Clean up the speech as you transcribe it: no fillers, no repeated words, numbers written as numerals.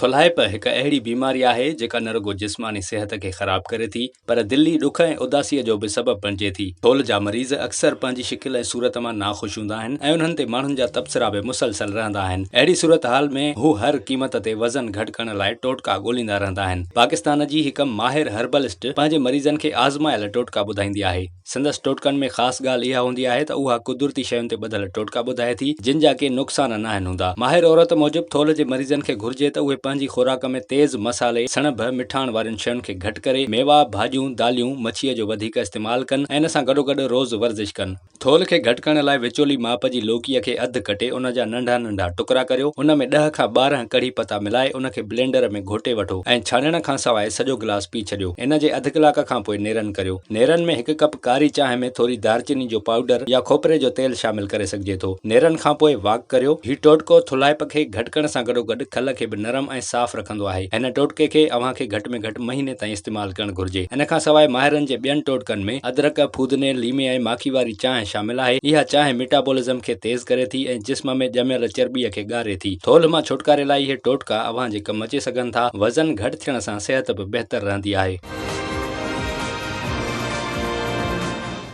ٿلهائپ هڪ اهڙي بيماري آهي جيڪا نه رڳو جسماني صحت کي خراب ڪري ٿي پر دلي ڏک ۽ اداسيء جو به سبب بڻجي ٿي. ٿولهه جا مريض اڪثر پنهنجي شڪل ۽ صورت مان ناخوش هوندا آهن ۽ انهن تي ماڻهن جا تبصرا به مسلسل رهندا آهن. اهڙي صورتحال ۾ هو هر قيمت تي وزن گهٽ ڪرڻ لاء ٽوٽڪا ڳوليندا رهندا آهن. پاڪستان جي هڪ ماهر هربلسٽ پنهنجي مريضن کي آزمايل ٽوٽڪا ٻڌائيندي آهي. سندس ٽوٽڪن ۾ خاص ڳالهه اها هوندي آهي ته اها قدرتي شين تي ٻڌل ٽوٽڪا ٻڌائي ٿي، جن جا ڪي نقصان ناهن هوندا. ماهر عورت موجب ٿولهه جي مريضن کي گهرجي ته اهي پنهنجي خوراڪ ۾ تيز مصالحي، سڻڀ، مٺاڻ وارين شين کي گهٽ ڪري، ميوا، ڀاڄيون، داليون، مڇيء جو وڌيڪ استعمال ڪن ۽ ان سان گڏوگڏ روز ورزش ڪن. ٿولهه کي گهٽ ڪرڻ لاء وچولي ماپ جي لوڪيء کي اڌ ڪٽي ان جا ننڍا ننڍا ٽڪرا ڪريو، ان ۾ ڏهه کان 12 ڪڙهي پتا ملائي ان کي بلينڊر ۾ گهوٽي وٺو ۽ ڇاڻڻ کان سواء سڄو گلاس پي ڇڏيو. ان جي اڌ ڪلاڪ کان پوء نيرن ڪريو. نيرن ۾ هڪ ڪپ ڪاري چانهه ۾ ٿوري دارچيني جو پائوڊر يا کوپري جو تيل شامل ڪري سگهجي ٿو. نيرن کان پوء واڪ ڪريو. هي ٽوٽڪو ٿلهائپ کي گهٽ ڪرڻ سان گڏوگڏ کل کي به نرم ۽ صاف رکندو آهي. هن ٽوٽڪي کي اوهان کي گهٽ ۾ گهٽ مهيني تائين استعمال ڪرڻ گهرجي. ان کان سواء ماهرن جي ٻين ٽوٽڪن ۾ ادرڪ، ڦودني، ليمي ۽ ماکي واري چانهه شامل آهي. اها چانهه ميٽابولزم کي تيز ڪري ٿي ۽ جسم ۾ ڄميل چرٻيء کي ڳاري ٿي. ٿولهه مان ڇوٽڪاري لاء اهي ٽوٽڪا اوهان جي ڪم اچي سگهن ٿا. وزن گهٽ ٿيڻ سان صحت به بهتر رهندي آهي.